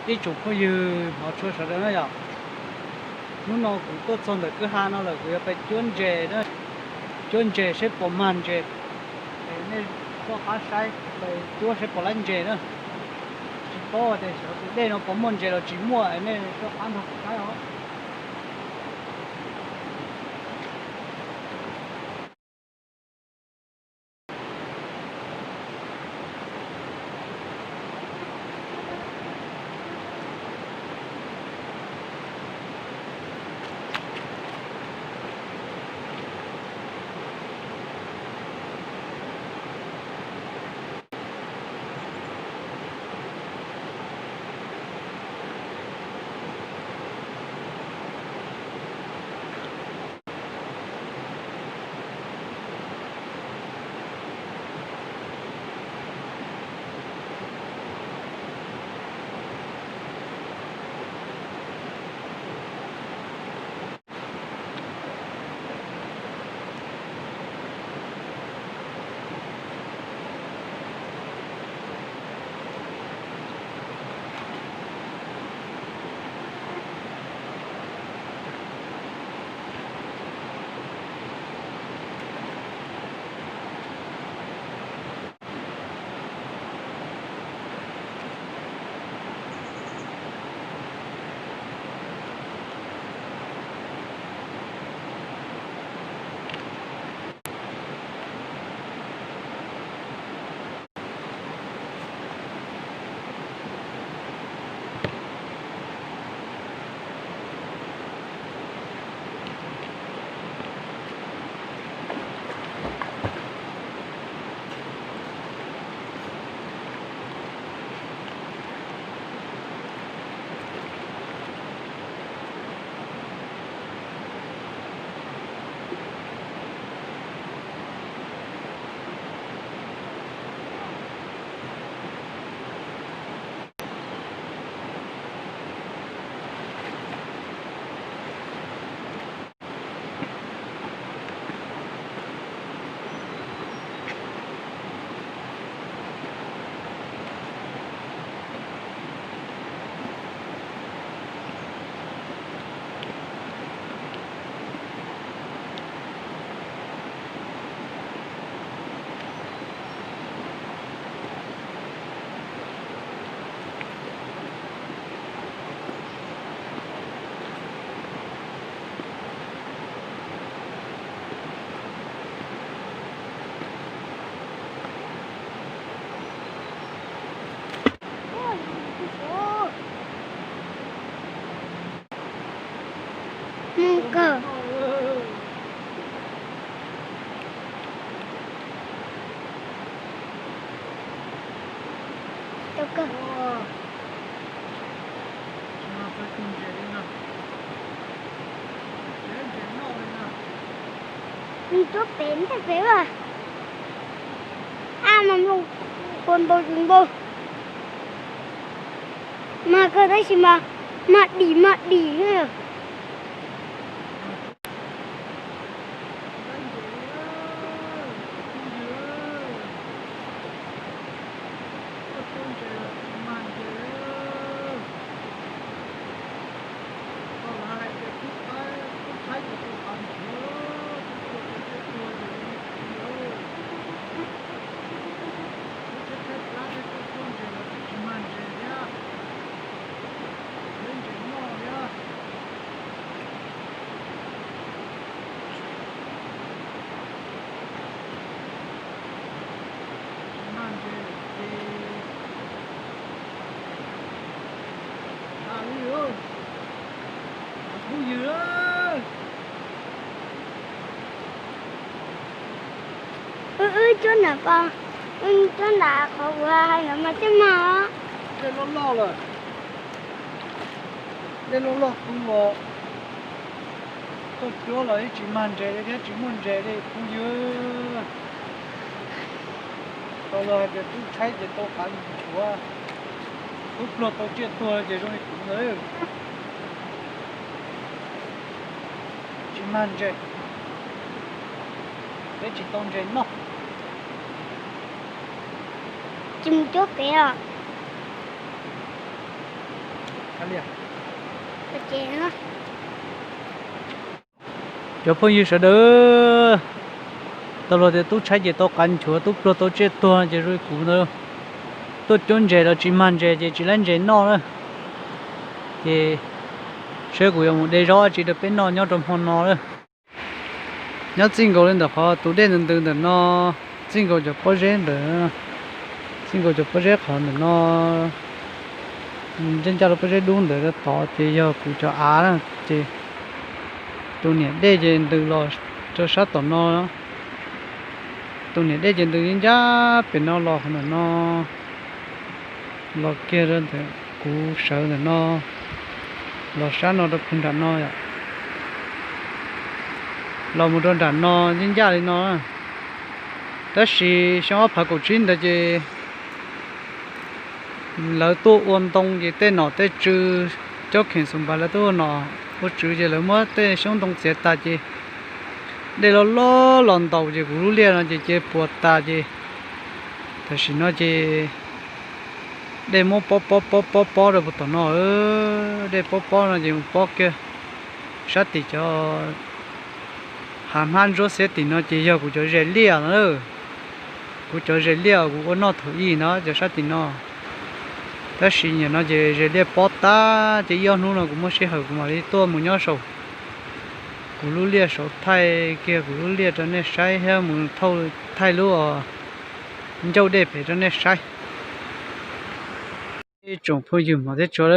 Ib tsoom phooj ywg hmov tshua sawv daws na yom, hnub no kuv tuaj txog ntawm kwj ha no lawm, kuv yuav pais cuab ntses na, cuab ntses seb puas mag ntses. Es nej soj qab saib, pais cuab seb puas laib ntses na. Tsis paub tias xyov tus dej no puas muaj ntses los tsis muaj, es nej soj qab nrog kuv saib os. Mus kawg. Tau kawg. Nws tuaj pem ntej pem a. A mas mloog, kua npau tsis npau. Mag kawg tab sis mas mag dim mag dim xwb. Wb, wb cuab nram pas, wb cuab nram qhov uas hais no mas twb mag os. Dej loj loj lawm, dej loj loj kub os. Tuaj cuab los yeej tsis mag ntses li thiab tsis muaj ntses li phooj ywg. Tau los hais tias tub tshaib ces tau qav mus tshuav, tub pluag tau tsiaj tuag ces zoo li kuv ntawd. Tsis mag ntses, peb tsis tau ntses noj. Tsis mus cuab pem os. Cov phooj ywg sawv daws, tau luag tias tub tshaib ces tau qav nchuav, tub pluag tau tsiaj tuag, ces zoo li kuv ntawd tuaj cuab ntses los tsis mag ntses ces tsis laib ntses noj na. Ces seb kuv yuav mus de zaub dab tsi rau peb noj nyob rau hmo no lawm. Nyob txij nkaus li ntawm qhov tus dej ntws ntws ntawm no, txij nkaus cov pob zeb ntawm, txij nkaus cov pob zeb qhov ntawm no, ncaj ncaj rau pob zeb dub ntawd tod ces yog kuv cov av na. Ces tus niam dej ces ntws los rau sab tom no, tus niam dej ces ntws ncaj ncaj pem no los qhov ntawm no, los kiag rau ntawm kuv sawv ntawm no, los sab no rau puag nram no, los mus rau nram no ncaj ncaj li no. Tab sis xyoo ob phav kaum tsib ntawd ces lawv tuaj ua ntoo ces tej nom tej tswv, cov kheem xus npas lawv tuaj ua nom ua tswv ces lawv muab tej xyoob ntoo txiav tas ces dej loj loj los ntaus ces kuv lub liaj no ces cia puas tas ces tam sim no ces dej muab pob pob pob pob pob rau puag tom no. Dej pob pob no ces mus pob kiag sab tim cov hav hmab ntsuab xiab tim no ces yog kuv cov zes liaj na. Kuv cov zes liaj kuv ua noj thaum ub no cov sab tim no. Tab sis nim no ces zes liaj pob tag ces ib ob hnub no kuv muaj sij hawm kuv mam li tuaj mus nyob saum kuv lub liaj saud thaij kiag kuv lub liaj rau nej saib thiab mus thauj thaij lub ncauj dej pem rau nej saib. Ib tsoom phooj ywg hmov thiab tshua,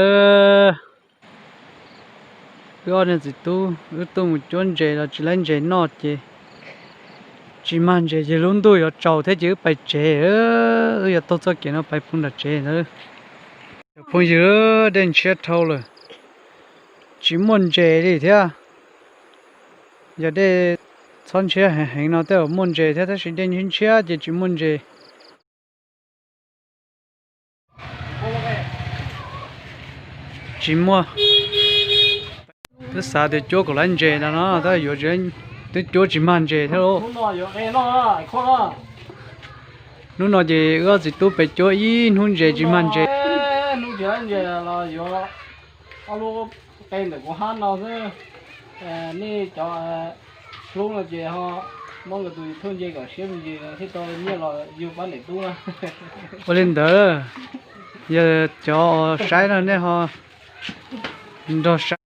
wb ob niag txiv tub wb tuaj mus cuab ntses los tsis laib ntses noj ces tsis mag ntses ces lub ntuj yuav tsaus thiab ces wb pais tsev. Wb yuav taug txoj kev no pais puag nram tsev ntawd. Cov phooj ywg, dej ntshiab dhau lawm, tsis muaj ntses li thiab. Yog dej txhob ntshiab heev heev no tej zaum muaj ntses thiab, tab sis dej ntshiab ntshiab ces tsis muaj ntses. Tsis muaj. Twb xav tias cuab kom laib ntses no no, tab yuav twb cuab tsis mag ntses thiab lauj. Hnub no ces wb ob txiv tub pem cuab ib hnub ntses tsis mag ntses. Ob lub qe ntawm kuv hab no xwb. Nej cov hlub no ces ho muab nkawd tus YouTube nce kom siab me ntsis thiaj tau nyiaj los yug pab niam tub na. Ua li ntawd, yog cov saib no nej ho nrog saib.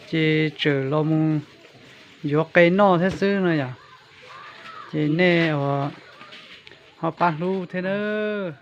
Ces tseem los mus yuav qe noj thiab xwb no yom. Ces nej ho pab hlub thiab nawb.